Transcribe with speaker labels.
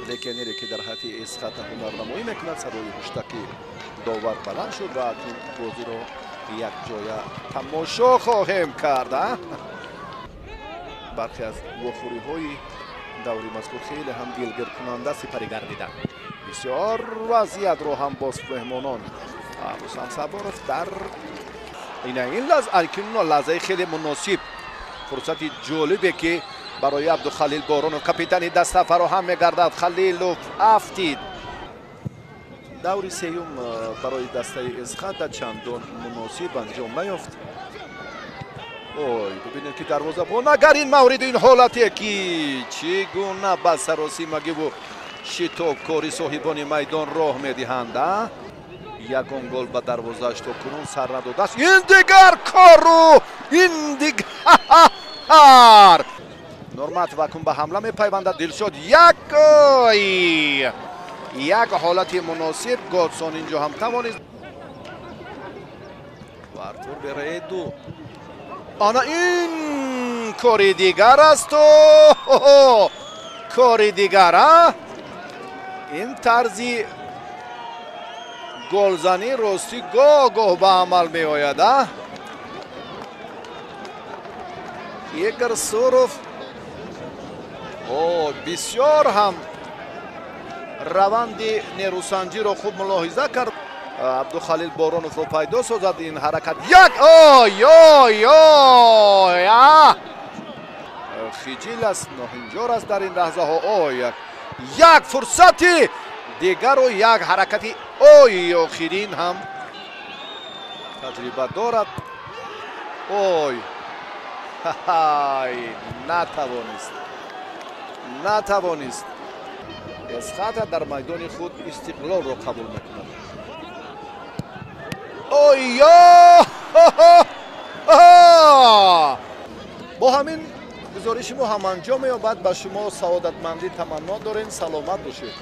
Speaker 1: Легионере ки дар ҳайати Эсхата ҳунарнамоӣ мекунад, садои ҳуштаки довар баланд шуд ва акнун бозиро якҷоя тамошо хоҳем кард. Бархе аз вохӯриҳои даври мазкур хеле ҳам дилгиркунанда сипарӣ гардиданд. Бисёр вазъиятро ҳам боз меҳмонон Рустам Саборов дар ин лаҳзаи хеле муносиб фурсати ҷолибе ки барои Абдухалил Боронов, капитани даста, фароҳам мегардад. Халилов афтид. Даври сеюм барои дастаи Эсхата чандон муносиб анҷом наёфт. Ой, бибинед ки дарвозабон агар ин мавриду ин ҳолате ки чӣ гуна ба саросимагиву шитобкори соҳибони майдон роҳ медиҳанд. Ягон гол ба дарвозааш то кунун сар надодааст. Ин дигар кору ин дигар Нурматов акун ба ҳамла мепайвандад. Дилшод як ҳолати муносиб Годсон инҷо ҳам тавонист. Артур Береду. Ана ин кори дигар асту кори дигар. Ин тарзи голзанӣ ростӣ гоҳ-гоҳ ба амал меояд. Игор Суров бисёр ҳам раванди нерӯсанҷиро хуб мулоҳиза кард. Абдухалил Бороновро пайдо созад ин ҳаракат. Як ой ой ой хиҷил аст, ноҳинҷор аст дар ин лаҳзаҳо. Ой, як фурсати дигару як ҳаракати ой охирин ҳам таҷриба дорад. Ой, натавонист, натавонист. Эсхата дар майдони худ Истиқлолро қабул мекунад. Ой-ё! Бо ҳамин гузориши мо ҳам анҷом меёбад. Ба шумо саодатмандӣ таманно дорем. Саломат бошед.